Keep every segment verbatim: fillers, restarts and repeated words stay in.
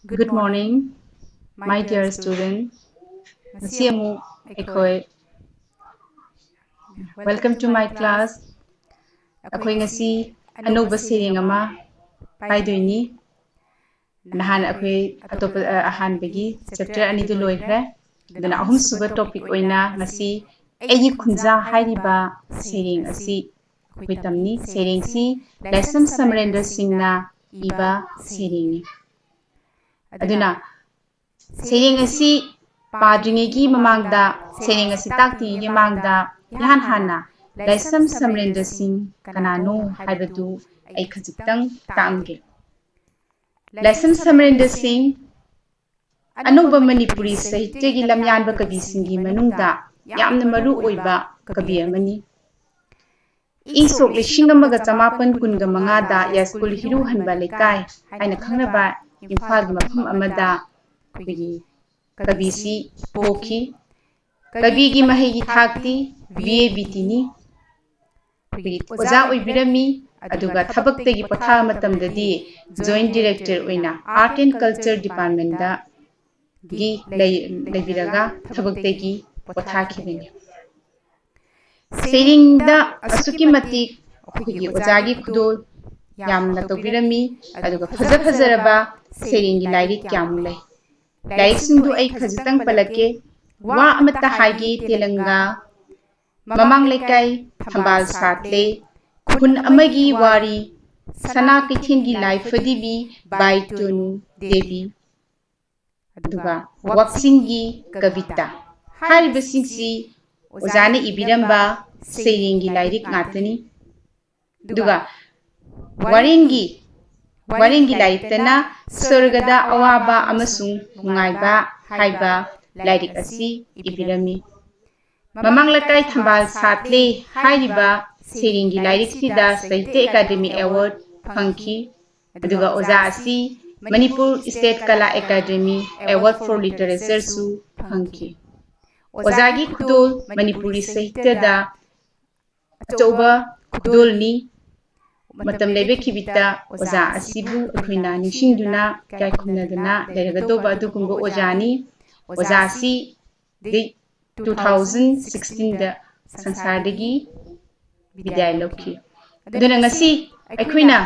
Good morning, my dear student. ꯉꯁꯤ ꯑꯃꯨꯛ ꯑꯩꯈꯣꯏ Welcome to my class. ꯑꯩꯈꯣꯏ ꯉꯁꯤ ꯑꯅꯧꯕ ꯁꯩꯔꯦꯡ ꯑꯃ ꯄꯥꯏꯗꯣꯏꯅꯤ꯫ ꯅꯍꯥꯟ ꯑꯩꯈꯣꯏ ꯑꯇꯣꯞꯄ ꯑ, ꯑꯍꯥꯟꯕꯒꯤ ꯆꯦꯞꯇꯔ ꯑꯅꯤꯗꯨ ꯂꯣꯏꯈ꯭ꯔꯦ꯫ ꯑꯗꯨꯅ ꯑꯍꯨꯝꯁꯨꯕ ꯇꯣꯄꯤꯛ ꯑꯣꯏꯅ ꯉꯁꯤ ꯑꯩꯒꯤ ꯈꯨꯟꯖꯥ ꯍꯥꯏꯔꯤꯕ ꯁꯩꯔꯦꯡ ꯑꯁꯤ ꯑꯩꯈꯣꯏ ꯇꯝꯅꯤ꯫ ꯁꯩꯔꯦꯡꯁꯤ ꯂꯥꯏꯁ꯭ꯔꯝ ꯁꯃꯔꯦꯟꯗ꯭ꯔ ꯁꯤꯡꯅ ꯏꯕ ꯁꯩꯔꯦꯡꯅꯤ꯫ ꯑꯗꯨꯅ ꯁꯩꯔꯦꯡ ꯑꯁꯤ ꯄꯥꯗ꯭ꯔꯤꯉꯩꯒꯤ ꯃꯃꯥꯡꯗ, ꯁꯩꯔꯦꯡ ꯑꯁꯤ ꯇꯥꯛꯇ꯭ꯔꯤꯉꯩꯒꯤ ꯃꯃꯥꯡꯗ ꯏꯍꯥꯟ ꯍꯥꯟꯅ ꯂꯥꯏꯁ꯭ꯔꯝ ꯁꯃꯔꯦꯟꯗ꯭ꯔ ꯁꯤꯡ ꯀꯅꯥꯅꯣ ꯍꯥꯏꯕꯗꯨ ꯑꯩ ꯈꯖꯤꯛꯇꯪ ꯇꯥꯛꯑꯝꯒꯦ꯫ ꯂꯥꯏꯁ꯭ꯔꯝ ꯁꯃꯔꯦꯟꯗ꯭ꯔ ꯁꯤꯡ ꯑꯅꯧꯕ ꯃꯅꯤꯄꯨꯔꯤ ꯁꯥꯍꯤꯇ꯭ꯌꯒꯤ ꯂꯝꯌꯥꯟꯕ ꯀꯕꯤꯁꯤꯡꯒꯤ ꯃꯅꯨꯡꯗ ꯌꯥꯝꯅ ꯃꯔꯨ ꯑꯣꯏꯕ ꯀꯕꯤ ꯑꯃꯅꯤ꯫ ꯏꯪ ꯁꯣꯛ ꯂꯤꯁꯤꯡ ꯑꯃꯒ ꯆꯃꯥꯄꯟ ꯀꯨꯟꯒ ꯃꯉꯥꯗ ꯌꯥꯏꯁ꯭ꯀꯨꯜ ꯍꯤꯔꯨ ꯍꯟꯕ ꯂꯩꯀꯥꯏ ꯍꯥꯏꯅ ꯈꯪꯅꯕ ꯏꯝꯐꯥꯜꯒꯤ ꯃꯐꯝ ꯑꯃꯗ ꯑꯩꯈꯣꯏꯒꯤ ꯀꯕꯤꯁꯤ ꯄꯣꯛꯈꯤ꯫ ꯀꯕꯤꯒꯤ ꯃꯍꯩꯒꯤ ꯊꯥꯛꯇꯤ ꯕꯤ ꯑꯦ ꯕꯤ ꯇꯤꯅꯤ꯫ ꯑꯩꯈꯣꯏꯒꯤ ꯑꯣꯖꯥ ꯑꯣꯏꯕꯤꯔꯝꯃꯤ, ꯑꯗꯨꯒ ꯊꯕꯛꯇꯒꯤ ꯄꯣꯊꯥꯕ ꯃꯇꯝꯗꯗꯤ ꯖꯣꯏꯟꯠ ꯗꯤꯔꯦꯛꯇꯔ ꯑꯣꯏꯅ ꯑꯥꯔꯠ ꯑꯦꯟ ꯀꯜꯆꯔ ꯗꯤꯄꯥꯔꯠꯃꯦꯟꯗꯒꯤ ꯂꯩ-, ꯂꯩꯕꯤꯔꯒ ꯊꯕꯛꯇꯒꯤ ꯄꯣꯊꯥꯈꯤꯕꯅꯤ꯫ ꯁꯩꯔꯦꯡꯗ ꯑꯁꯨꯛꯀꯤ ꯃꯇꯤꯛ ꯑꯩꯈꯣꯏꯒꯤ ꯑꯣꯖꯥꯒꯤ ꯈꯨꯗꯣꯜ ꯌꯥꯝꯅ ꯇꯧꯕꯤꯔꯝꯃꯤ, ꯑꯗꯨꯒ ꯐꯖ ꯐꯖꯔꯕ ꯁꯩꯔꯦꯡꯒꯤ ꯂꯥꯏꯔꯤꯛ ꯀꯌꯥꯃꯨꯛ ꯂꯩ꯫ ꯂꯥꯏꯔꯤꯛꯁꯤꯡꯗꯨ ꯑꯩ ꯈꯖꯤꯛꯇꯪ ꯄꯜꯂꯛꯀꯦ꯫ ꯋꯥ ꯑꯃꯠꯇ ꯍꯥꯏꯒꯦ ꯇꯦꯂꯪꯒꯥ, ꯃꯃꯥꯡ ꯂꯩꯀꯥꯏ ꯊꯝꯕꯥꯜ ꯁꯥꯠꯂꯦ, ꯈꯨꯟ ꯑꯃꯒꯤ ꯋꯥꯔꯤ, ꯁꯅꯥ ꯀꯩꯊꯦꯜꯒꯤ ꯂꯥꯏ ꯐꯗꯤꯕꯤ, ꯕꯥꯏ ꯇꯣꯅꯨ ꯗꯦꯕꯤ, ꯑꯗꯨꯒ ꯋꯥꯛꯆꯤꯡꯒꯤ ꯀꯕꯤꯇꯥ꯫ ꯍꯥꯏꯔꯤꯕꯁꯤꯡꯁꯤ ꯑꯣꯖꯥꯅ ꯏꯕꯤꯔꯝꯕ ꯁꯩꯔꯦꯡꯒꯤ ꯂꯥꯏꯔꯤꯛ ꯉꯥꯛꯇꯅꯤ꯫ ꯑꯗꯨꯒ ꯋꯥꯔꯦꯡꯒꯤ, ꯋꯥꯔꯦꯡꯒꯤ ꯂꯥꯏꯔꯤꯛꯇꯅ ꯁ꯭ꯋꯔꯒꯗ ꯑꯋꯥꯕ ꯑꯃꯁꯨꯡ ꯅꯨꯡꯉꯥꯏꯕ ꯍꯥꯏꯕ ꯂꯥꯏꯔꯤꯛ ꯑꯁꯤ ꯏꯕꯤꯔꯝꯃꯤ꯫ ꯃꯃꯥꯡ ꯂꯩꯀꯥꯏ ꯊꯝꯕꯥꯜ ꯁꯥꯠꯂꯦ ꯍꯥꯏꯔꯤꯕ ꯁꯩꯔꯦꯡꯒꯤ ꯂꯥꯏꯔꯤꯛꯁꯤꯗ ꯁꯥꯍꯤꯇ꯭ꯌ ꯑꯦꯀꯥꯗꯦꯃꯤ ꯑꯦꯋꯥꯔꯗ ꯐꯪꯈꯤ꯫ ꯑꯗꯨꯒ ꯑꯣꯖꯥ ꯑꯁꯤ ꯃꯅꯤꯄꯨꯔ ꯁ꯭ꯇꯦꯠ ꯀꯂꯥ ꯑꯦꯀꯥꯗꯦꯃꯤ ꯑꯦꯋꯥꯔꯗ ꯐꯣꯔ ꯂꯤꯇꯔꯦꯆꯔꯁꯨ ꯐꯪꯈꯤ꯫ ꯑꯣꯖꯥꯒꯤ ꯈꯨꯗꯣꯜ ꯃꯅꯤꯄꯨꯔꯤ ꯁꯥꯍꯤꯇ꯭ꯌꯗ ꯑꯆꯧꯕ ꯈꯨꯗꯣꯜꯅꯤ꯫ ꯃꯇꯝ ꯂꯩꯕ ꯈꯤꯕꯤꯛꯇ ꯑꯣꯖꯥ ꯑꯁꯤꯕꯨ ꯑꯩꯈꯣꯏꯅ ꯅꯤꯡꯁꯤꯡꯗꯨꯅ ꯏꯀꯥꯏ ꯈꯨꯝꯅꯗꯨꯅ ꯂꯩꯔꯒꯗꯧꯕ ꯑꯗꯨꯒꯨꯝꯕ ꯑꯣꯖꯥꯅꯤ꯫ ꯑꯣꯖꯥ ꯑꯁꯤ ꯗꯤ ꯇꯨ ꯊꯥꯎꯖꯟ ꯁꯤꯛꯁꯇꯤꯟꯗ ꯁꯪꯁꯥꯔꯗꯒꯤ ꯕꯤꯗꯥꯏ ꯂꯧꯈꯤ꯫ ꯑꯗꯨꯅ ꯉꯁꯤ ꯑꯩꯈꯣꯏꯅ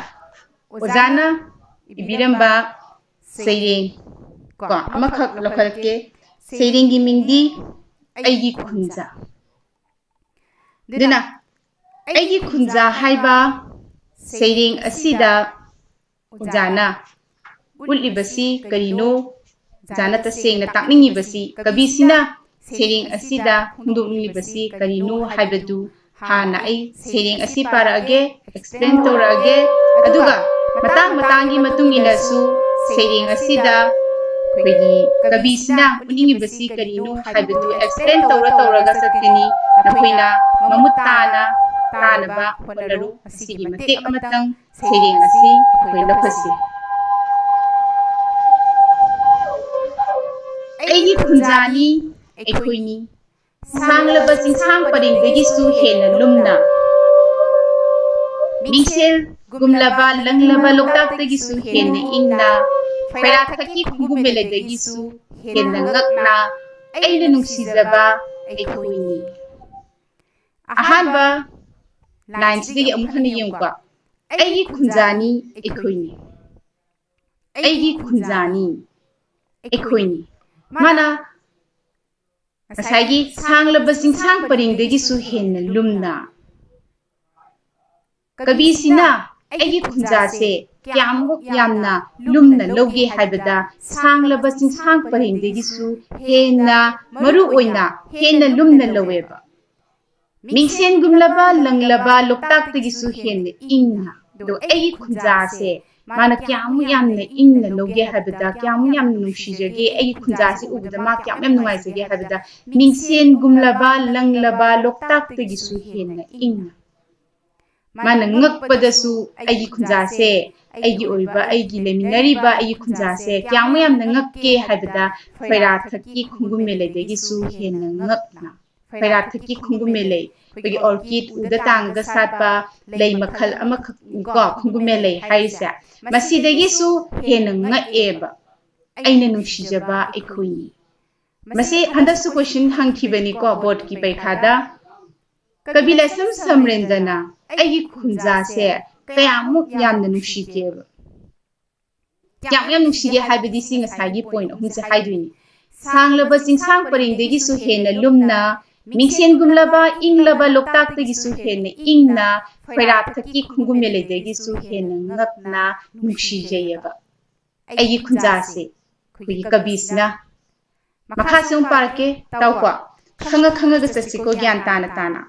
ꯑꯣꯖꯥꯅ ꯏꯕꯤꯔꯝꯕ ꯁꯩꯔꯦꯡ ꯀꯣ ꯑꯃꯈꯛ ꯂꯧꯈꯠꯂꯛꯀꯦ꯫ ꯁꯩꯔꯦꯡꯒꯤ ꯃꯤꯡꯗꯤ ꯑꯩꯒꯤ ꯈꯨꯟꯖꯥ꯫ ꯑꯗꯨꯅ ꯑꯩꯒꯤ ꯈꯨꯟꯖꯥ ꯍꯥꯏꯕ ꯁꯩꯔꯦꯡ ꯑꯁꯤꯗ ꯑꯣꯖꯥꯅ ꯎꯠꯂꯤꯕꯁꯤ ꯀꯔꯤꯅꯣ? ꯑꯣꯖꯥꯅ ꯇꯁꯦꯡꯅ ꯇꯥꯛꯅꯤꯡꯉꯤꯕꯁꯤ, ꯀꯕꯤꯁꯤꯅ ꯁꯩꯔꯦꯡ ꯑꯁꯤꯗ ꯐꯣꯡꯗꯣꯛꯅꯤꯡꯂꯤꯕꯁꯤ ꯀꯔꯤꯅꯣ ꯍꯥꯏꯕꯗꯨ ꯍꯥꯟꯅ ꯑꯩ ꯁꯩꯔꯦꯡ ꯑꯁꯤ ꯄꯥꯔꯛꯑꯒꯦ, ꯑꯦꯛꯁꯄ꯭ꯂꯦꯟ ꯇꯧꯔꯛꯑꯒꯦ, ꯑꯗꯨꯒ ꯃꯇꯥꯡ ꯃꯇꯥꯡꯒꯤ ꯃꯇꯨꯡ ꯏꯟꯅꯁꯨ ꯁꯩꯔꯦꯡ ꯑꯁꯤꯗ ꯑꯩꯈꯣꯏꯒꯤ ꯀꯕꯤꯁꯤꯅ ꯎꯠꯅꯤꯡꯉꯤꯕꯁꯤ ꯀꯔꯤꯅꯣ ꯍꯥꯏꯕꯗꯨ ꯑꯦꯛꯁꯄ꯭ꯂꯦꯟ ꯇꯧꯔ ꯇꯧꯔꯒ ꯆꯠꯀꯅꯤ꯫ ꯅꯈꯣꯏꯅ ꯃꯃꯨꯠ ꯇꯥꯅ ꯇꯥꯅꯕ ꯍꯣꯠꯅꯔꯨ꯫ ꯑꯁꯤꯒꯤ ꯃꯇꯦꯛ ꯑꯃꯇꯪ ꯁꯩꯔꯦꯡ ꯑꯁꯤ ꯑꯩꯈꯣꯏ ꯂꯧꯈꯠꯁꯤ꯫ ꯑꯩꯒꯤ ꯈꯨꯟꯖꯥꯅꯤ ꯑꯩꯈꯣꯏꯅꯤ, ꯁꯥꯡꯂꯕ ꯆꯤꯡꯁꯥꯡ ꯄꯔꯦꯡꯗꯒꯤꯁꯨ ꯍꯦꯟꯅ ꯂꯨꯝꯅ, ꯃꯤꯡꯁꯦꯜ ꯒꯨꯝꯂꯕ ꯂꯪꯂꯕ ꯂꯣꯛꯇꯥꯛꯇꯒꯤꯁꯨ ꯍꯦꯟꯅ ꯏꯪꯅ, ꯐꯩꯔꯥꯊꯛꯀꯤ ꯈꯣꯡꯒꯨꯝꯃꯦꯂꯩꯗꯒꯤꯁꯨ ꯍꯦꯟꯅ ꯉꯛꯅ ꯑꯩꯅ ꯅꯨꯡꯁꯤꯖꯕ ꯑꯩꯈꯣꯏꯅꯤ꯫ ꯑꯍꯥꯟꯕ ꯂꯥꯏꯟꯁꯤꯗꯒꯤ ꯑꯃꯨꯛ ꯍꯟꯅ ꯌꯦꯡꯉꯨꯀꯣ꯫ ꯑꯩꯒꯤ ꯈꯨꯟꯖꯥꯅꯤ ꯑꯩꯈꯣꯏꯅꯤ꯫ ꯑꯩꯒꯤ ꯈꯨꯟꯖꯥꯅꯤ ꯑꯩꯈꯣꯏꯅꯤ꯫ ꯃꯥꯅ ꯉꯁꯥꯏꯒꯤ ꯁꯥꯡꯂꯕ ꯆꯤꯡꯁꯥꯡ ꯄꯔꯦꯡꯗꯒꯤꯁꯨ ꯍꯦꯟꯅ ꯂꯨꯝꯅ꯫ ꯀꯕꯤꯁꯤꯅ ꯑꯩꯒꯤ ꯈꯨꯟꯖꯥꯁꯦ ꯀꯌꯥꯃꯨꯛ ꯌꯥꯝꯅ ꯂꯨꯝꯅ ꯂꯧꯒꯦ ꯍꯥꯏꯕꯗ, ꯁꯥꯡꯂꯕ ꯆꯤꯡꯁꯥꯡ ꯄꯔꯦꯡꯗꯒꯤꯁꯨ ꯍꯦꯟꯅ ꯃꯔꯨ ꯑꯣꯏꯅ ꯍꯦꯟꯅ ꯂꯨꯝꯅ ꯂꯧꯋꯦꯕ꯫ ꯃꯤꯡꯁꯦꯟꯒꯨꯝꯂꯕ ꯂꯪꯂꯕ ꯂꯣꯛꯇꯥꯛꯇꯒꯤꯁꯨ ꯍꯦꯟꯅ ꯏꯪꯅ꯫ ꯑꯗꯣ ꯑꯩꯒꯤ ꯈꯨꯟꯖꯥꯁꯦ ꯃꯥꯅ ꯀꯌꯥꯃꯨꯛ ꯌꯥꯝꯅ ꯏꯪꯅ ꯂꯧꯒꯦ ꯍꯥꯏꯕꯗ, ꯀꯌꯥꯃꯨꯛ ꯌꯥꯝꯅ ꯅꯨꯡꯁꯤꯖꯒꯦ, ꯑꯩꯒꯤ ꯈꯨꯟꯖꯥꯁꯤ ꯎꯕꯗ ꯃꯥ ꯀꯌꯥꯃꯨꯛ ꯌꯥꯝ ꯅꯨꯡꯉꯥꯏꯖꯒꯦ ꯍꯥꯏꯕꯗ, ꯃꯤꯡꯁꯦꯟꯒꯨꯝꯂꯕ ꯂꯪꯂꯕ ꯂꯣꯛꯇꯥꯛꯇꯒꯤꯁꯨ ꯍꯦꯟꯅ ꯏꯪꯅ꯫ ꯃꯥꯅ ꯉꯛꯄꯗꯁꯨ ꯑꯩꯒꯤ ꯈꯨꯟꯖꯥꯁꯦ, ꯑꯩꯒꯤ ꯑꯣꯏꯕ, ꯑꯩꯒꯤ ꯂꯩꯃꯤꯟꯅꯔꯤꯕ ꯑꯩꯒꯤ ꯈꯨꯟꯖꯥꯁꯦ ꯀꯌꯥꯃꯨꯛ ꯌꯥꯝꯅ ꯉꯛꯀꯦ ꯍꯥꯏꯕꯗ, ꯐꯩꯔꯥꯊꯛꯀꯤ ꯈꯣꯡꯒꯨꯝꯃꯦꯂꯩꯗꯒꯤꯁꯨ ꯍꯦꯟꯅ ꯉꯛꯅ꯫ ꯈꯣꯏꯔꯥꯊꯛꯀꯤ ꯈꯣꯡꯒꯨꯃꯦꯂꯩ, ꯑꯩꯈꯣꯏꯒꯤ ꯑꯣꯔꯀꯤꯗ ꯎꯗ ꯇꯥꯡꯉꯒ ꯁꯥꯠꯄ ꯂꯩ ꯃꯈꯜ ꯑꯃꯈꯛꯅꯤꯀꯣ ꯈꯣꯡꯒꯨꯃꯦꯂꯩ ꯍꯥꯏꯔꯤꯁꯦ꯫ ꯃꯁꯤꯗꯒꯤꯁꯨ ꯍꯦꯟꯅ ꯉꯛꯑꯦꯕ ꯑꯩꯅ ꯅꯨꯡꯁꯤꯖꯕ ꯑꯩꯈꯣꯏꯅꯤ꯫ ꯃꯁꯤ ꯍꯟꯗꯛꯁꯨ ꯀꯣꯏꯁꯟ ꯍꯪꯈꯤꯕꯅꯤꯀꯣ ꯕꯣꯔꯗꯀꯤ ꯄꯩꯈꯥꯗ꯫ ꯀꯕꯤ ꯂꯥꯏꯁ꯭ꯔꯝ ꯁꯝꯔꯦꯟꯗ꯭ꯔꯅ ꯑꯩꯒꯤ ꯈꯨꯟꯖꯥꯁꯦ ꯀꯌꯥꯃꯨꯛ ꯌꯥꯝꯅ ꯅꯨꯡꯁꯤꯒꯦꯕ꯫ ꯀꯌꯥꯃꯨꯛ ꯌꯥꯝ ꯅꯨꯡꯁꯤꯒꯦ ꯍꯥꯏꯕꯗꯤ ꯁꯤ ꯉꯁꯥꯏꯒꯤ ꯄꯣꯏꯟ ꯑꯍꯨꯝꯁꯦ ꯍꯥꯏꯗꯣꯏꯅꯤ꯫ ꯁꯥꯡꯂꯕ ꯆꯤꯡꯁꯥꯡ ꯄꯔꯦꯡꯗꯒꯤꯁꯨ ꯍꯦꯟꯅ ꯂꯨꯝꯅ, ꯃꯤꯡꯁꯦꯟꯒꯨꯝꯂꯕ ꯏꯪꯂꯕ ꯂꯣꯛꯇꯥꯛꯇꯒꯤꯁꯨ ꯍꯦꯟꯅ ꯏꯪꯅ, ꯈꯣꯏꯔꯥꯊꯛꯀꯤ ꯈꯣꯡꯒꯨꯃꯦꯂꯩꯗꯒꯤꯁꯨ ꯍꯦꯟꯅ ꯉꯛꯅ ꯅꯨꯡꯁꯤꯖꯩꯑꯕ ꯑꯩꯒꯤ ꯈꯨꯟꯖꯥꯁꯦ ꯑꯩꯈꯣꯏꯒꯤ ꯀꯕꯤꯁꯤꯅ꯫ ꯃꯈꯥꯁꯦ ꯑꯃꯨꯛ ꯄꯥꯔꯛꯀꯦ, ꯇꯥꯎꯀꯣ꯫ ꯈꯪꯉ ꯈꯪꯉꯒ ꯆꯠꯁꯤꯀꯣ ꯒ꯭ꯌꯥꯟ ꯇꯥꯅ ꯇꯥꯅ꯫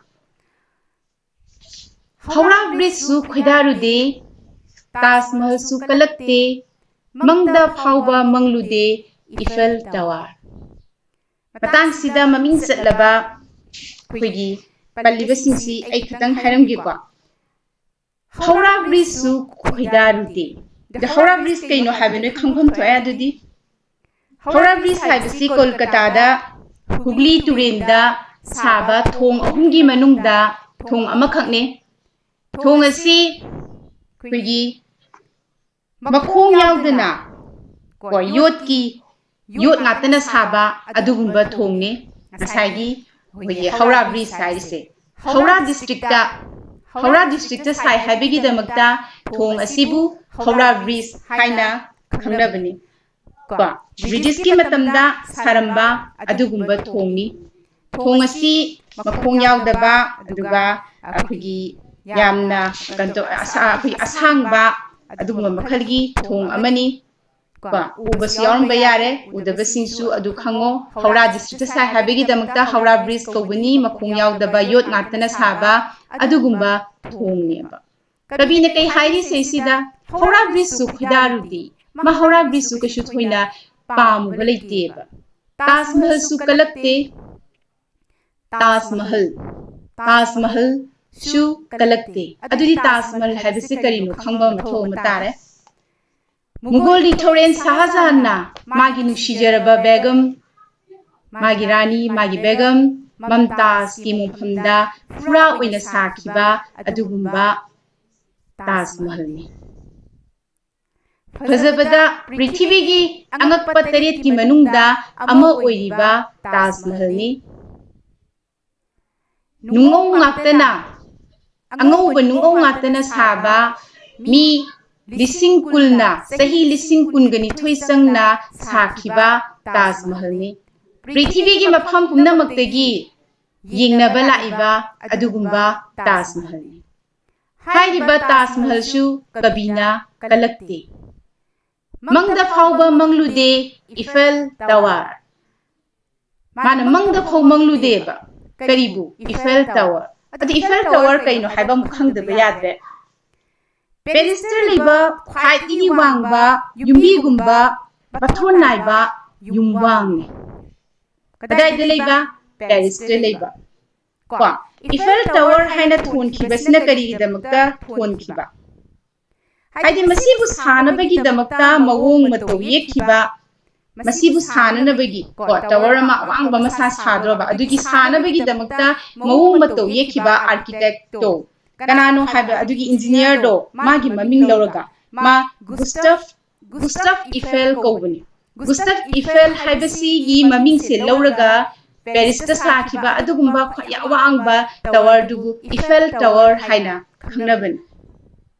ꯍꯧꯔꯥ ꯕ꯭ꯔꯤꯖꯁꯨ ꯈꯣꯏꯗꯥꯔꯨꯗꯦ, ꯇꯥꯖ ꯃꯍꯜꯁꯨ ꯀꯂꯛꯇꯦ, ꯃꯪꯗ ꯐꯥꯎꯕ ꯃꯪꯂꯨꯗꯦ, ꯏꯐꯦꯜ ꯇꯋꯥꯔ꯫ ꯃꯇꯥꯡꯁꯤꯗ ꯃꯃꯤꯡ ꯆꯠꯂꯕ ꯑꯩꯈꯣꯏꯒꯤ ꯄꯜꯂꯤꯕꯁꯤꯡꯁꯤ ꯑꯩ ꯈꯤꯇꯪ ꯍꯥꯏꯔꯝꯒꯦꯀꯣ꯫ ꯍꯧꯔꯥ ꯕ꯭ꯔꯤꯖꯁꯨ ꯈꯣꯏꯗꯥꯔꯨꯗꯦ꯫ ꯑꯗ ꯍꯧꯔꯥ ꯕ꯭ꯔꯤꯖ ꯀꯩꯅꯣ ꯍꯥꯏꯕ ꯅꯣꯏ ꯈꯪꯐꯝ ꯊꯣꯛꯑꯦ꯫ ꯑꯗꯨꯗꯤ ꯍꯧꯔꯥ ꯕ꯭ꯔꯤꯖ ꯍꯥꯏꯕꯁꯤ ꯀꯣꯜꯀꯇꯥꯗ ꯍꯨꯒ꯭ꯂꯤ ꯇꯨꯔꯦꯟꯗ ꯁꯥꯕ ꯊꯣꯡ ꯑꯍꯨꯝꯒꯤ ꯃꯅꯨꯡꯗ ꯊꯣꯡ ꯑꯃꯈꯛꯅꯤ꯫ ꯊꯣꯡ ꯑꯁꯤ ꯑꯩꯈꯣꯏꯒꯤ ꯃꯈꯣꯡ ꯌꯥꯎꯗꯅ ꯀꯣ ꯌꯣꯠꯀꯤ, ꯌꯣꯠ ꯉꯥꯛꯇꯅ ꯁꯥꯕ ꯑꯗꯨꯒꯨꯝꯕ ꯊꯣꯡꯅꯤ꯫ ꯉꯁꯥꯏꯒꯤ ꯑꯩꯈꯣꯏꯒꯤ ꯍꯧꯔꯥ ꯕ꯭ꯔꯤꯖ ꯍꯥꯏꯔꯤꯁꯦ ꯍꯧꯔꯥ ꯗꯤꯁꯇ꯭ꯔꯤꯛꯇ, ꯍꯧꯔꯥ ꯗꯤꯁꯇ꯭ꯔꯤꯛꯇ ꯁꯥꯏ ꯍꯥꯏꯕꯒꯤꯗꯃꯛꯇ ꯊꯣꯡ ꯑꯁꯤꯕꯨ ꯍꯧꯔꯥ ꯕ꯭ꯔꯤꯖ ꯍꯥꯏꯅ ꯈꯪꯅꯕꯅꯤ꯫ ꯀꯣ ꯕ꯭ꯔꯤꯇꯤꯁꯀꯤ ꯃꯇꯝꯗ ꯁꯥꯔꯝꯕ ꯑꯗꯨꯒꯨꯝꯕ ꯊꯣꯡꯅꯤ꯫ ꯊꯣꯡ ꯑꯁꯤ ꯃꯈꯣꯡ ꯌꯥꯎꯗꯕ, ꯑꯗꯨꯒ ꯑꯩꯈꯣꯏꯒꯤ ꯌꯥꯝꯅ ꯀꯩꯅꯣ ꯇꯧ-, ꯑꯁꯥ-, ꯑꯩꯈꯣꯏꯒꯤ ꯑꯁꯥꯡꯕ ꯑꯗꯨꯒꯨꯝꯕ ꯃꯈꯜꯒꯤ ꯊꯣꯡ ꯑꯃꯅꯤ꯫ ꯀꯣ ꯎꯕꯁꯨ ꯌꯥꯎꯔꯝꯕ ꯌꯥꯔꯦ, ꯎꯗꯕꯁꯤꯡꯁꯨ ꯑꯗꯨ ꯈꯪꯉꯣ꯫ ꯍꯧꯔꯥ ꯗꯤꯁꯇ꯭ꯔꯤꯛꯇ ꯁꯥꯏ ꯍꯥꯏꯕꯒꯤꯗꯃꯛꯇ ꯍꯧꯔꯥ ꯕ꯭ꯔꯤꯖ ꯀꯧꯕꯅꯤ, ꯃꯈꯣꯡ ꯌꯥꯎꯗꯕ ꯌꯣꯠ ꯉꯥꯛꯇꯅ ꯁꯥꯕ ꯑꯗꯨꯒꯨꯝꯕ ꯊꯣꯡꯅꯦꯕ꯫ ꯀꯕꯤꯅ ꯀꯩ ꯍꯥꯏꯔꯤ ꯁꯤꯗꯩꯁꯤꯗ? ꯍꯧꯔꯥ ꯕ꯭ꯔꯤꯖꯁꯨ ꯈꯣꯏꯗꯥꯔꯨꯗꯦ꯫ ꯃꯥ ꯍꯧꯔꯥ ꯕ꯭ꯔꯤꯖꯁꯨ ꯀꯩꯁꯨ ꯊꯣꯏꯅ ꯄꯥꯝꯃꯨꯕ ꯂꯩꯇꯦꯕ꯫ ꯇꯥꯖ ꯃꯍꯜꯁꯨ ꯀꯂꯛꯇꯦ꯫ ꯇꯥꯖ ꯃꯍꯜ, ꯇꯥꯖ ꯃꯍꯜꯁꯨ ꯀꯂꯛꯇꯦ꯫ ꯑꯗꯨꯗꯤ ꯇꯥꯖ ꯃꯍꯜ ꯍꯥꯏꯕꯁꯤ ꯀꯔꯤꯅꯣ ꯈꯪꯕ ꯃꯊꯧ ꯑꯃ ꯇꯥꯔꯦ꯫ ꯃꯨꯒꯜ ꯅꯤꯡꯊꯧꯔꯦꯜ ꯁꯥꯍꯖꯍꯥꯟꯅ ꯃꯥꯒꯤ ꯅꯨꯡꯁꯤꯖꯔꯕ ꯕꯦꯒꯝ, ꯃꯥꯒꯤ ꯔꯥꯅꯤ, ꯃꯥꯒꯤ ꯕꯦꯒꯝ, ꯃꯝꯇꯥꯖꯀꯤ ꯃꯐꯝꯗ ꯐꯨꯔꯥ ꯑꯣꯏꯅ ꯁꯥꯈꯤꯕ ꯑꯗꯨꯒꯨꯝꯕ ꯇꯥꯖ ꯃꯍꯜꯅꯤ꯫ ꯐꯖꯕꯗ ꯄ꯭ꯔꯤꯊꯤꯕꯤꯒꯤ ꯑꯉꯛꯄ ꯇꯔꯦꯠꯀꯤ ꯃꯅꯨꯡꯗ ꯑꯃ ꯑꯣꯏꯔꯤꯕ ꯇꯥꯖ ꯃꯍꯜꯅꯤ꯫ ꯅꯨꯡꯉꯧ ꯉꯥꯛꯇꯅ, ꯑꯉꯧꯕ ꯅꯨꯡꯉꯧ ꯉꯥꯛꯇꯅ ꯁꯥꯕ, ꯃꯤ ꯂꯤꯁꯤꯡ ꯀꯨꯟꯅ, ꯆꯍꯤ ꯂꯤꯁꯤꯡ ꯀꯨꯟꯒ ꯅꯤꯊꯣꯏ ꯆꯪꯅ ꯁꯥꯈꯤꯕ ꯇꯥꯖ ꯃꯍꯜꯅꯤ꯫ ꯄ꯭ꯔꯤꯊꯤꯕꯤꯒꯤ ꯃꯐꯝ ꯄꯨꯝꯅꯃꯛꯇꯒꯤ ꯌꯦꯡꯅꯕ ꯂꯥꯛꯏꯕ ꯑꯗꯨꯒꯨꯝꯕ ꯇꯥꯖ ꯃꯍꯜꯅꯤ꯫ ꯍꯥꯏꯔꯤꯕ ꯇꯥꯖ ꯃꯍꯜꯁꯨ ꯀꯕꯤꯅ ꯀꯜꯂꯛꯇꯦ꯫ ꯃꯪꯗ ꯐꯥꯎꯕ ꯃꯪꯂꯨꯗꯦ ꯏꯐꯦꯜ ꯇꯋꯥꯔ꯫ ꯃꯥꯅ ꯃꯪꯗ ꯐꯥꯎ ꯃꯪꯂꯨꯗꯦꯕ꯫ ꯀꯔꯤꯕꯨ? Eiffel tower. ꯑꯗꯨ ꯏꯐꯦꯜ ꯇꯋꯥꯔ ꯀꯩꯅꯣ ꯍꯥꯏꯕ ꯑꯃꯨꯛ ꯈꯪꯗꯕ ꯌꯥꯗ꯭ꯔꯦ꯫ ꯄꯦꯔꯤꯁꯇ ꯂꯩꯕ ꯈ꯭ꯋꯥꯏꯗꯒꯤ ꯋꯥꯡꯕ ꯌꯨꯝꯕꯤꯒꯨꯝꯕ ꯃꯊꯣꯟ ꯅꯥꯏꯕ ꯌꯨꯝꯋꯥꯡꯅꯤ꯫ ꯀꯗꯥꯏꯗ ꯂꯩꯕ? ꯄꯦꯔꯤꯁꯇ ꯂꯩꯕ꯫ ꯀꯣ, ꯏꯐꯦꯜ ꯇꯋꯥꯔ ꯍꯥꯏꯅ ꯊꯣꯟꯈꯤꯕꯁꯤꯅ ꯀꯔꯤꯒꯤꯗꯃꯛꯇ ꯊꯣꯟꯈꯤꯕ? ꯍꯥꯏꯗꯤ ꯃꯁꯤꯕꯨ ꯁꯥꯅꯕꯒꯤꯗꯃꯛꯇ ꯃꯑꯣꯡ ꯃꯇꯧ ꯌꯦꯛꯈꯤꯕ, ꯃꯁꯤꯕꯨ ꯁꯥꯅꯅꯕꯒꯤ, ꯀꯣ, ꯇꯋꯥꯔ ꯑꯃ ꯑꯋꯥꯡꯕ ꯑꯃ ꯁꯥ-, ꯁꯥꯗ꯭ꯔꯣꯕ, ꯑꯗꯨꯒꯤ ꯁꯥꯅꯕꯒꯤꯗꯃꯛꯇ ꯃꯑꯣꯡ ꯃꯇꯧ ꯌꯦꯛꯈꯤꯕ ꯑꯥꯔꯀꯤꯇꯦꯛꯇꯣ ꯀꯅꯥꯅꯣ ꯍꯥꯏꯕ, ꯑꯗꯨꯒꯤ ꯏꯟꯖꯤꯅꯤꯌꯔꯗꯣ ꯃꯥꯒꯤ ꯃꯃꯤꯡ ꯂꯧꯔꯒ, ꯃꯥ ꯒꯨꯁꯇꯐ, ꯒꯨꯁꯇꯐ ꯏꯐꯦꯜ ꯀꯧꯕꯅꯤ꯫ ꯒꯨꯁꯇꯐ ꯏꯐꯦꯜ ꯍꯥꯏꯕꯁꯤꯒꯤ ꯃꯃꯤꯡꯁꯦ ꯂꯧꯔꯒ ꯄꯦꯔꯤꯁꯇ ꯁꯥꯈꯤꯕ ꯑꯗꯨꯒꯨꯝꯕ ꯈ꯭ꯋꯥꯏ ꯑꯋꯥꯡꯕ ꯇꯋꯥꯔꯗꯨꯕꯨ ꯏꯐꯦꯜ ꯇꯋꯥꯔ ꯍꯥꯏꯅ ꯈꯪꯅꯕꯅꯤ꯫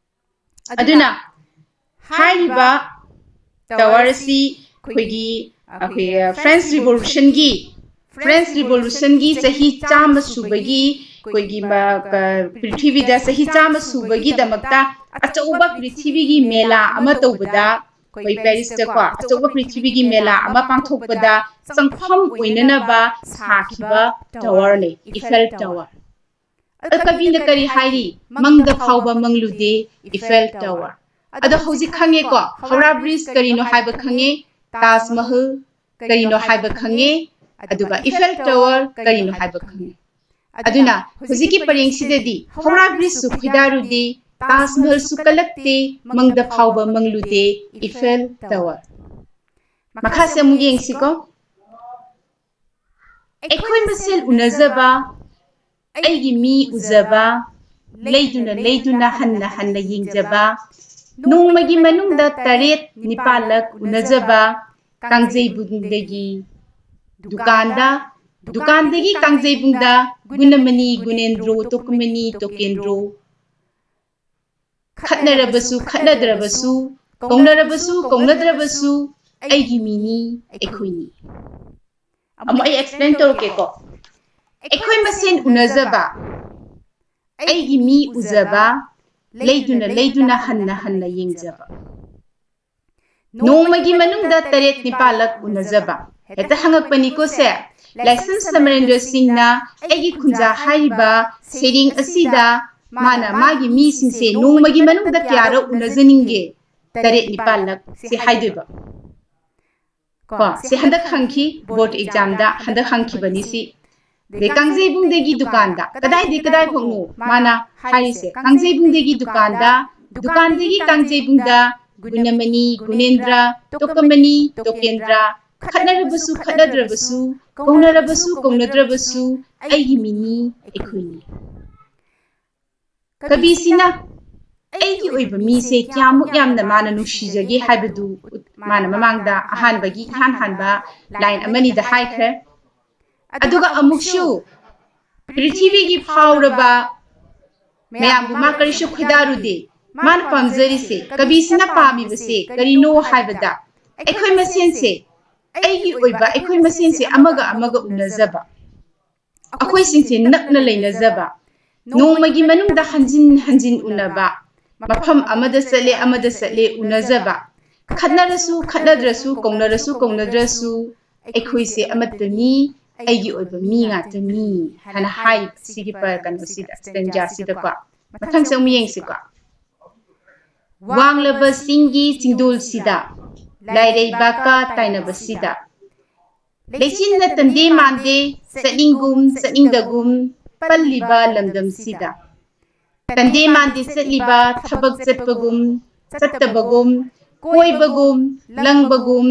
ꯑꯗꯨꯅ ꯍꯥꯏꯔꯤꯕ ꯇꯋꯥꯔ ꯑꯁꯤ ꯑꯩꯈꯣꯏꯒꯤ, ꯑꯩꯈꯣꯏ ꯐ꯭ꯔꯦꯟꯁ ꯔꯤꯚꯣꯂꯨꯁꯟꯒꯤ, ꯐ꯭ꯔꯦꯟꯁ ꯔꯤꯚꯣꯂꯨꯁꯟꯒꯤ ꯆꯍꯤ ꯆꯥꯝꯃ ꯁꯨꯕꯒꯤ, ꯑꯩꯈꯣꯏꯒꯤ ꯃ-, ꯀ-, ꯄ꯭ꯔꯤꯊꯤꯕꯤꯗ ꯆꯍꯤ ꯆꯥꯝꯃ ꯁꯨꯕꯒꯤꯗꯃꯛꯇ ꯑꯆꯧꯕ ꯄ꯭ꯔꯤꯊꯤꯕꯤꯒꯤ ꯃꯦꯂꯥ ꯑꯃ ꯇꯧꯕꯗ, ꯑꯩꯈꯣꯏ ꯄꯦꯔꯤꯁꯇꯀꯣ ꯑꯆꯧꯕ ꯄ꯭ꯔꯤꯊꯤꯕꯤꯒꯤ ꯃꯦꯂꯥ ꯑꯃ ꯄꯥꯡꯊꯣꯛꯄꯗ ꯆꯪꯐꯝ ꯑꯣꯏꯅꯅꯕ ꯁꯥꯈꯤꯕ ꯇꯋꯥꯔꯅꯤ, ꯏꯐꯦꯜ ꯇꯋꯥꯔ꯫ ꯑꯗꯣ ꯀꯕꯤꯅ ꯀꯔꯤ ꯍꯥꯏꯔꯤ? ꯃꯪꯗ ꯐꯥꯎꯕ ꯃꯪꯂꯨꯗꯦ ꯏꯐꯦꯜ ꯇꯋꯥꯔ꯫ ꯑꯗꯣ ꯍꯧꯖꯤꯛ ꯈꯪꯉꯦꯀꯣ, ꯍꯧꯔꯥ ꯕ꯭ꯔꯤꯖ ꯀꯔꯤꯅꯣ ꯍꯥꯏꯕ ꯈꯪꯉꯦ, ꯇꯥꯖ ꯃꯍꯜ ꯀꯔꯤꯅꯣ ꯍꯥꯏꯕ ꯈꯪꯉꯦ, ꯑꯗꯨꯒ ꯏꯐꯦꯜ ꯇꯋꯥꯔ ꯀꯔꯤꯅꯣ ꯍꯥꯏꯕ ꯈꯪꯉꯦ꯫ ꯑꯗꯨꯅ ꯍꯧꯖꯤꯛꯀꯤ ꯄꯔꯦꯡꯁꯤꯗꯗꯤ ꯍꯧꯔꯥ ꯕ꯭ꯔꯤꯖꯁꯨ ꯈꯣꯏꯗꯥꯔꯨꯗꯦ, ꯇꯥꯖ ꯃꯍꯜꯁꯨ ꯀꯜꯂꯛꯇꯦ, ꯃꯪꯗ ꯐꯥꯎꯕ ꯃꯪꯂꯨꯗꯦ ꯏꯐꯦꯜ ꯇꯋꯥꯔ꯫ ꯃꯈꯥꯁꯦ ꯑꯃꯨꯛ ꯌꯦꯡꯁꯤꯀꯣ꯫ ꯑꯩꯈꯣꯏ ꯃꯁꯦꯜ ꯎꯅꯖꯕ, ꯑꯩꯒꯤ ꯃꯤ ꯎꯖꯕ, ꯂꯩꯗꯨꯅ ꯂꯩꯗꯨꯅ ꯍꯟꯅ ꯍꯟꯅ ꯌꯦꯡꯖꯕ, ꯅꯣꯡꯃꯒꯤ ꯃꯅꯨꯡꯗ ꯇꯔꯦꯠ ꯅꯤꯄꯥꯜꯂꯛ ꯎꯅꯖꯕ, ꯀꯥꯡꯖꯩꯕꯨꯡꯗꯒꯤ ꯗꯨꯀꯥꯟꯗ, ꯗꯨꯀꯥꯟꯗꯒꯤ ꯀꯥꯡꯖꯩꯕꯨꯡꯗ, ꯒꯨꯅꯃꯅꯤ, ꯒꯨꯅꯦꯟꯗ꯭ꯔꯣ, ꯇꯣꯀꯃꯅꯤ, ꯇꯣꯀꯦꯟꯗ꯭ꯔꯣ, ꯈꯠꯅꯔꯕꯁꯨ ꯈꯠꯅꯗ꯭ꯔꯕꯁꯨ, ꯀꯧꯅꯔꯕꯁꯨ ꯀꯧꯅꯗ꯭ꯔꯕꯁꯨ, ꯑꯩꯒꯤ ꯃꯤꯅꯤ, ꯑꯩꯈꯣꯏꯅꯤ꯫ ꯑꯃꯨꯛ ꯑꯩ ꯑꯦꯛꯁꯄ꯭ꯂꯦꯟ ꯇꯧꯔꯛꯀꯦꯀꯣ꯫ ꯑꯩꯈꯣꯏ ꯃꯁꯦꯟ ꯎꯅꯖꯕ, ꯑꯩꯒꯤ ꯃꯤ ꯎꯖꯕ, ꯂꯩꯗꯨꯅ ꯂꯩꯗꯨꯅ ꯍꯟꯅ ꯍꯟꯅ ꯌꯦꯡꯖꯕ꯫ ꯅꯣꯡꯃꯒꯤ ꯃꯅꯨꯡꯗ ꯇꯔꯦꯠ ꯅꯤꯄꯥꯜꯂꯛ ꯎꯅꯖꯕ꯫ ꯍꯦꯛꯇ ꯍꯪꯉꯛꯄꯅꯤꯀꯣ ꯁꯦ꯫ ꯂꯥꯏꯁ꯭ꯔꯝ ꯁꯃꯔꯦꯟꯗ꯭ꯔ ꯁꯤꯡꯅ ꯑꯩꯒꯤ ꯈꯨꯟꯖꯥ ꯍꯥꯏꯔꯤꯕ ꯁꯩꯔꯦꯡ ꯑꯁꯤꯗ ꯃꯥꯅ ꯃꯥꯒꯤ ꯃꯤꯁꯤꯡꯁꯦ ꯅꯣꯡꯃꯒꯤ ꯃꯅꯨꯡꯗ ꯀꯌꯥꯔꯛ ꯎꯅꯖꯅꯤꯡꯒꯦ? ꯇꯔꯦꯠ ꯅꯤꯄꯥꯜꯂꯛ ꯁꯤ ꯍꯥꯏꯗꯣꯏꯕ꯫ ꯀꯣ, ꯁꯤ ꯍꯟꯗꯛ ꯍꯪꯈꯤ, ꯕꯣꯔꯗ ꯑꯦꯛꯖꯥꯝꯗ ꯍꯟꯗꯛ ꯍꯪꯈꯤꯕꯅꯤ ꯁꯤ꯫ ꯑꯗꯩ ꯀꯥꯡꯖꯩꯕꯨꯡꯗꯒꯤ ꯗꯨꯀꯥꯟꯗ, ꯀꯗꯥꯏꯗꯒꯤ ꯀꯗꯥꯏ ꯐꯥꯎꯅꯣ ꯃꯥꯅ ꯍꯥꯏꯔꯤꯁꯦ? ꯀꯥꯡꯖꯩꯕꯨꯡꯗꯒꯤ ꯗꯨꯀꯥꯟꯗ, ꯗꯨꯀꯥꯟꯗꯒꯤ ꯀꯥꯡꯖꯩꯕꯨꯡꯗ, ꯒꯨꯅꯃꯅꯤ, ꯒꯨꯅꯦꯟꯗ꯭ꯔ, ꯇꯣꯀꯃꯅꯤ, ꯇꯣꯀꯦꯟꯗ꯭ꯔ, ꯈꯠꯅꯔꯕꯁꯨ ꯈꯠꯅꯗ꯭ꯔꯕꯁꯨ, ꯀꯧꯅꯔꯕꯁꯨ ꯀꯧꯅꯗ꯭ꯔꯕꯁꯨ, ꯑꯩꯒꯤ ꯃꯤꯅꯤ, ꯑꯩꯈꯣꯏꯅꯤ꯫ ꯀꯕꯤꯁꯤꯅ ꯑꯩꯒꯤ ꯑꯣꯏꯕ ꯃꯤꯁꯦ ꯀꯌꯥꯃꯨꯛ ꯌꯥꯝꯅ ꯃꯥꯅ ꯅꯨꯡꯁꯤꯖꯒꯦ ꯍꯥꯏꯕꯗꯨ ꯃꯥꯅ ꯃꯃꯥꯡꯗ ꯑꯍꯥꯟꯕꯒꯤ ꯏꯍꯥꯟ ꯍꯥꯟꯕ ꯂꯥꯏꯟ ꯑꯃꯅꯤꯗ ꯍꯥꯏꯈ꯭ꯔꯦ꯫ ꯑꯗꯨꯒ ꯑꯃꯨꯛꯁꯨ ꯄ꯭ꯔꯤꯊꯤꯕꯤꯒꯤ ꯐꯥꯎꯔꯕ ꯃꯌꯥꯝꯕꯨ ꯃꯥ ꯀꯔꯤꯁꯨ ꯈꯣꯏꯗꯥꯔꯨꯗꯦ꯫ ꯃꯥꯅ ꯄꯥꯝꯖꯔꯤꯁꯦ, ꯀꯕꯤꯁꯤꯅ ꯄꯥꯝꯃꯤꯕꯁꯦ ꯀꯔꯤꯅꯣ ꯍꯥꯏꯕꯗ, ꯑꯩꯈꯣꯏ ꯃꯁꯦꯟꯁꯦ, ꯑꯩꯒꯤ ꯑꯣꯏꯕ ꯑꯩꯈꯣꯏ ꯃꯁꯦꯟꯁꯦ ꯑꯃꯒ ꯑꯃꯒ ꯎꯅꯖꯕ, ꯑꯩꯈꯣꯏꯁꯤꯡꯁꯦ ꯅꯛꯅ ꯂꯩꯅꯖꯕ, ꯅꯣꯡꯃꯒꯤ ꯃꯅꯨꯡꯗ ꯍꯟꯖꯤꯟ ꯍꯟꯖꯤꯟ ꯎꯅꯕ, ꯃꯐꯝ ꯑꯃꯗ ꯆꯠꯂꯦ ꯑꯃꯗ ꯆꯠꯂꯦ ꯎꯅꯖꯕ, ꯈꯠꯅꯔꯁꯨ ꯈꯠꯅꯗ꯭ꯔꯁꯨ, ꯀꯧꯅꯔꯁꯨ ꯀꯧꯅꯗ꯭ꯔꯁꯨ, ꯑꯩꯈꯣꯏꯁꯦ ꯑꯃꯠꯇꯅꯤ, ꯑꯩꯒꯤ ꯑꯣꯏꯕ ꯃꯤ ꯉꯥꯛꯇꯅꯤ ꯍꯥꯏꯅ ꯍꯥꯏꯔꯤꯕ ꯁꯤꯒꯤ ꯄ-, ꯀꯩꯅꯣꯁꯤꯗ, ꯁ꯭ꯇꯦꯟꯖꯥꯁꯤꯗꯀꯣ꯫ ꯃꯊꯪꯁꯦ ꯑꯃꯨꯛ ꯌꯦꯡꯁꯤꯀꯣ꯫ ꯋꯥꯡꯂꯕ ꯆꯤꯡꯒꯤ ꯆꯤꯡꯗꯣꯜꯁꯤꯗ, ꯂꯥꯏꯔꯩꯕꯥꯛꯀ ꯇꯥꯏꯅꯕꯁꯤꯗ, ꯂꯩꯆꯤꯟꯅ ꯇꯟꯗꯦ ꯃꯥꯟꯗꯦ, ꯆꯠꯅꯤꯡꯒꯨꯝ ꯆꯠꯅꯤꯡꯗꯒꯨꯝ ꯄꯜꯂꯤꯕ ꯂꯝꯗꯝꯁꯤꯗ꯫ ꯇꯟꯗꯦ ꯃꯥꯟꯗꯦ ꯆꯠꯂꯤꯕ ꯊꯕꯛ ꯆꯠꯄꯒꯨꯝ, ꯆꯠꯇꯕꯒꯨꯝ, ꯀꯣꯏꯕꯒꯨꯝ, ꯂꯪꯕꯒꯨꯝ,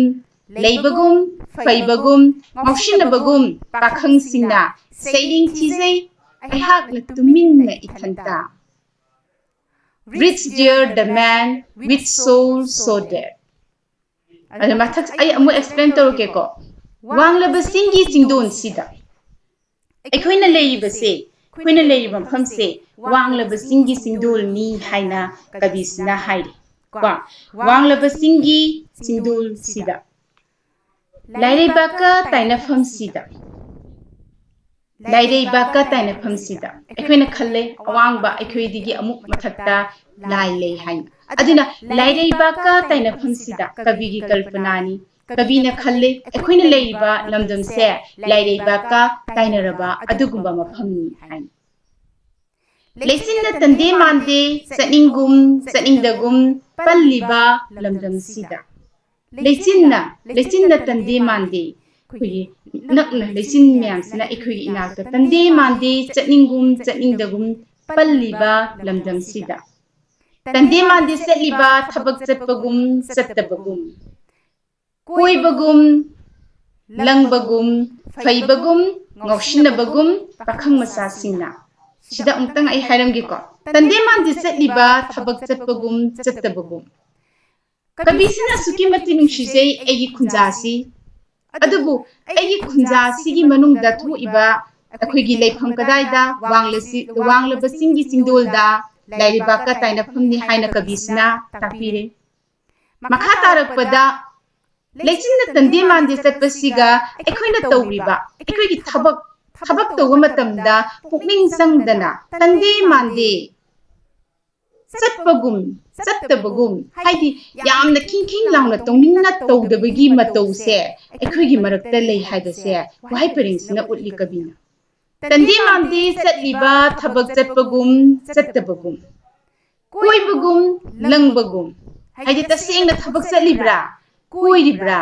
ꯂꯩꯕꯒꯨꯝ, ꯐꯩꯕꯒꯨꯝ, ꯉꯥꯎꯁꯤꯟꯅꯕꯒꯨꯝ ꯄꯥꯈꯪꯁꯤꯡꯅ ꯁꯩꯔꯦꯡ ꯊꯤꯖꯩ ꯑꯩꯍꯥꯛꯅ ꯇꯨꯃꯤꯟꯅ ꯏꯊꯟꯇ꯫ Rich dear the man with soul so dear. ꯑꯗ ꯃꯊꯛ ꯑꯩ ꯑꯃꯨꯛ explain ꯇꯧꯔꯛꯀꯦꯀꯣ꯫ ꯋꯥꯡꯂꯕ ꯆꯤꯡꯒꯤ ꯆꯤꯡꯗꯣꯟꯁꯤꯗ ꯑꯩꯈꯣꯏꯅ ꯂꯩꯔꯤꯕꯁꯦ, ꯑꯩꯈꯣꯏꯅ ꯂꯩꯔꯤꯕ ꯃꯐꯝꯁꯦ ꯋꯥꯡꯂꯕ ꯆꯤꯡꯒꯤ ꯆꯤꯡꯗꯣꯜꯅꯤ ꯍꯥꯏꯅ ꯀꯕꯤꯁꯤꯅ ꯍꯥꯏꯔꯤ꯫ ꯀꯣ, ꯋꯥꯡꯂꯕ ꯆꯤꯡꯒꯤ ꯆꯤꯡꯗꯣꯜꯁꯤꯗ ꯂꯥꯏꯔꯩꯕꯥꯛꯀ ꯇꯥꯏꯅꯐꯝꯁꯤꯗ, ꯂꯥꯏꯔꯩꯕꯥꯛꯀ ꯇꯥꯏꯅꯐꯝꯁꯤꯗ ꯑꯩꯈꯣꯏꯅ ꯈꯜꯂꯦ ꯑꯋꯥꯡꯕ ꯑꯩꯈꯣꯏꯗꯒꯤ ꯑꯃꯨꯛ ꯃꯊꯛꯇ ꯂꯥꯏ ꯂꯩ ꯍꯥꯏꯅ꯫ ꯑꯗꯨꯅ ꯂꯥꯏꯔꯩꯕꯥꯛꯀ ꯇꯥꯏꯅꯐꯝꯁꯤꯗ ꯀꯕꯤꯒꯤ ꯀꯜꯄꯅꯥꯅꯤ꯫ ꯀꯕꯤꯅ ꯈꯜꯂꯦ ꯑꯩꯈꯣꯏꯅ ꯂꯩꯔꯤꯕ ꯂꯝꯗꯝꯁꯦ ꯂꯥꯏꯔꯩꯕꯥꯛꯀ ꯇꯥꯏꯅꯔꯕ ꯑꯗꯨꯒꯨꯝꯕ ꯃꯐꯝꯅꯤ ꯍꯥꯏꯅ꯫ ꯂꯩꯆꯤꯟꯅ ꯇꯟꯗꯦ ꯃꯥꯟꯗꯦ ꯆꯠꯅꯤꯡꯒꯨꯝ ꯆꯠꯅꯤꯡꯗꯒꯨꯝ ꯄꯜꯂꯤꯕ ꯂꯝꯗꯝꯁꯤꯗ꯫ ꯂꯩꯆꯤꯟꯅ, ꯂꯩꯆꯤꯟꯅ ꯇꯟꯗꯦ ꯃꯥꯟꯗꯦ꯫ ꯑꯩꯈꯣꯏꯒꯤ ꯅꯛꯅ ꯂꯩꯆꯤꯟ ꯃꯌꯥꯝꯁꯤꯅ ꯑꯩꯈꯣꯏꯒꯤ ꯏꯅꯥꯛꯇ ꯇꯟꯗꯦ ꯃꯥꯟꯗꯦ ꯆꯠꯅꯤꯡꯒꯨꯝ ꯆꯠꯅꯤꯡꯗꯒꯨꯝ ꯄꯜꯂꯤꯕ ꯂꯝꯗꯝꯁꯤꯗ꯫ ꯇꯟꯗꯦ ꯃꯥꯟꯗꯦ ꯆꯠꯂꯤꯕ ꯊꯕꯛ ꯆꯠꯄꯒꯨꯝ ꯆꯠꯇꯕꯒꯨꯝ꯫ ꯀꯣꯏꯕꯒꯨꯝ, ꯂꯪꯕꯒꯨꯝ, ꯐꯩꯕꯒꯨꯝ, ꯉꯥꯎꯁꯤꯟꯅꯕꯒꯨꯝ ꯄꯥꯈꯪ ꯃꯆꯥꯁꯤꯡꯅ꯫ ꯁꯤꯗ ꯑꯃꯨꯛꯇꯪ ꯑꯩ ꯍꯥꯏꯔꯝꯒꯦꯀꯣ꯫ ꯇꯟꯗꯦ ꯃꯥꯟꯗꯦ ꯆꯠꯂꯤꯕ ꯊꯕꯛ ꯆꯠꯄꯒꯨꯝ ꯆꯠꯇꯕꯒꯨꯝ꯫ ꯀꯕꯤꯁꯤꯅ ꯑꯁꯨꯛꯀꯤ ꯃꯇꯤꯛ ꯅꯨꯡꯁꯤꯖꯩ ꯑꯩꯒꯤ ꯈꯨꯟꯖꯥꯁꯤ꯫ ꯑꯗꯨꯕꯨ ꯑꯩꯒꯤ ꯈꯨꯟꯖꯥꯁꯤꯒꯤ ꯃꯅꯨꯡꯗ ꯊꯣꯛꯏꯕ ꯑꯩꯈꯣꯏꯒꯤ ꯂꯩꯐꯝ ꯀꯗꯥꯏꯗ ꯋꯥꯡꯂꯁꯤ-, ꯋꯥꯡꯂꯕ ꯆꯤꯡꯒꯤ ꯆꯤꯡꯗꯣꯜꯗ ꯂꯥꯏꯔꯩꯕꯥꯛꯀ ꯇꯥꯏꯅꯐꯝꯅꯤ ꯍꯥꯏꯅ ꯀꯕꯤꯁꯤꯅ ꯇꯥꯛꯄꯤꯔꯦ꯫ ꯃꯈꯥ ꯇꯥꯔꯛꯄꯗ ꯂꯩꯆꯤꯟꯅ ꯇꯟꯗꯦ ꯃꯥꯟꯗꯦ ꯆꯠꯄꯁꯤꯒ ꯑꯩꯈꯣꯏꯅ ꯇꯧꯔꯤꯕ ꯑꯩꯈꯣꯏꯒꯤ ꯊꯕꯛ, ꯊꯕꯛ ꯇꯧꯕ ꯃꯇꯝꯗ ꯄꯨꯛꯅꯤꯡ ꯆꯪꯗꯅ ꯇꯟꯗꯦ ꯃꯥꯟꯗꯦ ꯆꯠꯄꯒꯨꯝ ꯆꯠꯇꯕꯒꯨꯝ, ꯍꯥꯏꯗꯤ ꯌꯥꯝꯅ ꯈꯤꯡ ꯈꯤꯡ ꯂꯥꯎꯅ ꯇꯧꯅꯤꯡꯅ ꯇꯧꯗꯕꯒꯤ ꯃꯇꯧꯁꯦ ꯑꯩꯈꯣꯏꯒꯤ ꯃꯔꯛꯇ ꯂꯩ ꯍꯥꯏꯕꯁꯦ ꯋꯥꯍꯩ ꯄꯔꯦꯡꯁꯤꯅ ꯎꯠꯂꯤ ꯀꯕꯤꯅ꯫ ꯇꯟꯗꯦ ꯃꯥꯟꯗꯦ ꯆꯠꯂꯤꯕ ꯊꯕꯛ ꯆꯠꯄꯒꯨꯝ ꯆꯠꯇꯕꯒꯨꯝ, ꯀꯣꯏꯕꯒꯨꯝ ꯂꯪꯕꯒꯨꯝ, ꯍꯥꯏꯗꯤ ꯇꯁꯦꯡꯅ ꯊꯕꯛ ꯆꯠꯂꯤꯕ꯭ꯔꯥ, ꯀꯣꯏꯔꯤꯕ꯭ꯔꯥ,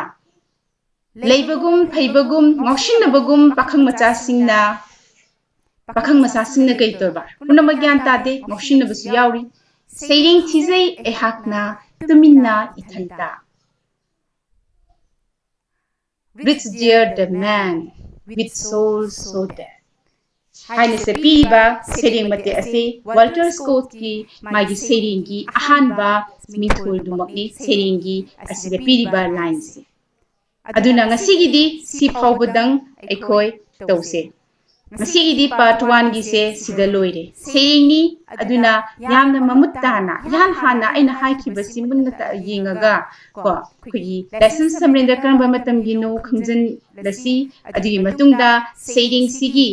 ꯂꯩꯕꯒꯨꯝ ꯐꯩꯕꯒꯨꯝ ꯉꯥꯎꯁꯤꯟꯅꯕꯒꯨꯝ ꯄꯥꯈꯪ ꯃꯆꯥꯁꯤꯡꯅ, ꯄꯥꯈꯪ ꯃꯆꯥꯁꯤꯡꯅ ꯀꯩ ꯇꯧꯕ? ꯄꯨꯝꯅꯃꯛ ꯒ꯭ꯌꯥꯟ ꯇꯥꯗꯦ, ꯉꯥꯎꯁꯤꯟꯅꯕꯁꯨ ꯌꯥꯎꯔꯤ꯫ ꯁꯩꯔꯦꯡ ꯊꯤꯖꯩ ꯑꯩꯍꯥꯛꯅ ꯇꯨꯃꯤꯟꯅ ꯏꯊꯟꯇ꯫ Rich Dad, the Man with Soul So Dead ꯍꯥꯏꯅ ꯁꯛꯄꯤꯕ ꯁꯩꯔꯦꯡ ꯃꯇꯦꯛ ꯑꯁꯤ ꯋꯥꯜꯇꯔ ꯁ꯭ꯀꯣꯠꯀꯤ ꯃꯥꯒꯤ ꯁꯩꯔꯦꯡꯒꯤ ꯑꯍꯥꯟꯕ ꯃꯤꯡꯊꯣꯜꯗꯨꯃꯛꯅꯤ, ꯁꯩꯔꯦꯡꯒꯤ ꯑꯁꯤꯗ ꯄꯤꯔꯤꯕ ꯂꯥꯏꯟꯁꯦ꯫ ꯑꯗꯨꯅ ꯉꯁꯤꯒꯤꯗꯤ ꯁꯤ ꯐꯥꯎꯕꯗꯪ ꯑꯩꯈꯣꯏ ꯇꯧꯁꯦ꯫ ꯉꯁꯤꯒꯤꯗꯤ ꯄꯥꯔꯠ ꯋꯥꯟꯒꯤꯁꯦ ꯁꯤꯗ ꯂꯣꯏꯔꯦ꯫ ꯁꯩꯔꯦꯡꯅꯤ, ꯑꯗꯨꯅ ꯌꯥꯝꯅ ꯃꯃꯨꯠ ꯇꯥꯅ, ꯏꯍꯥꯟ ꯍꯥꯟꯅ ꯑꯩꯅ ꯍꯥꯏꯈꯤꯕꯁꯤ ꯃꯨꯟꯅ ꯇ-, ꯌꯦꯡꯉꯒ ꯀꯣ, ꯑꯩꯈꯣꯏꯒꯤ ꯂꯥꯏꯁ꯭ꯔꯝ ꯁꯝꯔꯦꯟꯗ꯭ꯔ ꯀꯔꯝꯕ ꯃꯇꯝꯒꯤꯅꯣ ꯈꯪꯖꯤꯜꯂꯁꯤ꯫ ꯑꯗꯨꯒꯤ ꯃꯇꯨꯡꯗ ꯁꯩꯔꯦꯡꯁꯤꯒꯤ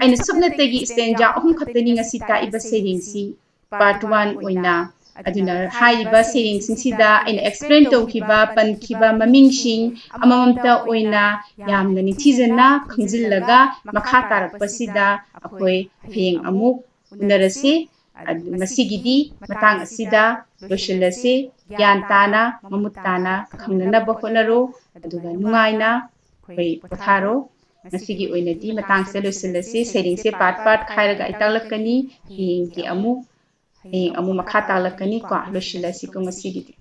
ꯑꯩꯅ ꯁꯨꯞꯅꯇꯒꯤ ꯁ꯭ꯇꯦꯟꯖꯥ ꯑꯍꯨꯝ ꯈꯛꯇꯅꯤ ꯉꯁꯤ ꯇꯥꯛꯏꯕ ꯁꯩꯔꯦꯡꯁꯤ ꯄꯥꯔꯠ ꯋꯥꯟ ꯑꯣꯏꯅ꯫ ꯑꯗꯨꯅ ꯍꯥꯏꯔꯤꯕ ꯁꯩꯔꯦꯡꯁꯤꯡꯁꯤꯗ ꯑꯩꯅ ꯑꯦꯛꯁꯄ꯭ꯂꯦꯟ ꯇꯧꯈꯤꯕ, ꯄꯟꯈꯤꯕ ꯃꯃꯤꯡꯁꯤꯡ ꯑꯃꯃꯝꯇ ꯑꯣꯏꯅ ꯌꯥꯝꯅ ꯅꯤꯡꯊꯤꯖꯅ ꯈꯪꯖꯤꯜꯂꯒ ꯃꯈꯥ ꯇꯥꯔꯛꯄꯁꯤꯗ ꯑꯩꯈꯣꯏ ꯍꯌꯦꯡ ꯑꯃꯨꯛ ꯎꯅꯔꯁꯤ꯫ ꯑꯗꯨ ꯉꯁꯤꯒꯤꯗꯤ ꯃꯇꯥꯡ ꯑꯁꯤꯗ ꯂꯣꯏꯁꯤꯜꯂꯁꯤ꯫ ꯒ꯭ꯌꯥꯟ ꯇꯥꯅ, ꯃꯃꯨꯠ ꯇꯥꯅ ꯈꯪꯅꯅꯕ ꯍꯣꯠꯅꯔꯣ꯫ ꯑꯗꯨꯒ ꯅꯨꯡꯉꯥꯏꯅ ꯑꯩꯈꯣꯏ ꯄꯣꯊꯥꯔꯣ꯫ ꯉꯁꯤꯒꯤ ꯑꯣꯏꯅꯗꯤ ꯃꯇꯥꯡꯁꯤꯗ ꯂꯣꯏꯁꯤꯜꯂꯁꯤ꯫ ꯁꯩꯔꯦꯡꯁꯦ ꯄꯥꯔꯠ ꯄꯥꯔꯠ ꯈꯥꯏꯔꯒ ꯑꯩ ꯇꯥꯛꯂꯛꯀꯅꯤ꯫ ꯍꯌꯦꯡꯒꯤ ꯑꯃꯨꯛ, ꯍꯌꯦꯡ ꯑꯃꯨꯛ ꯃꯈꯥ ꯇꯥꯛꯂꯛꯀꯅꯤꯀꯣ꯫ ꯂꯣꯏꯁꯤꯜꯂꯁꯤꯀꯣ ꯉꯁꯤꯒꯤꯗꯤ꯫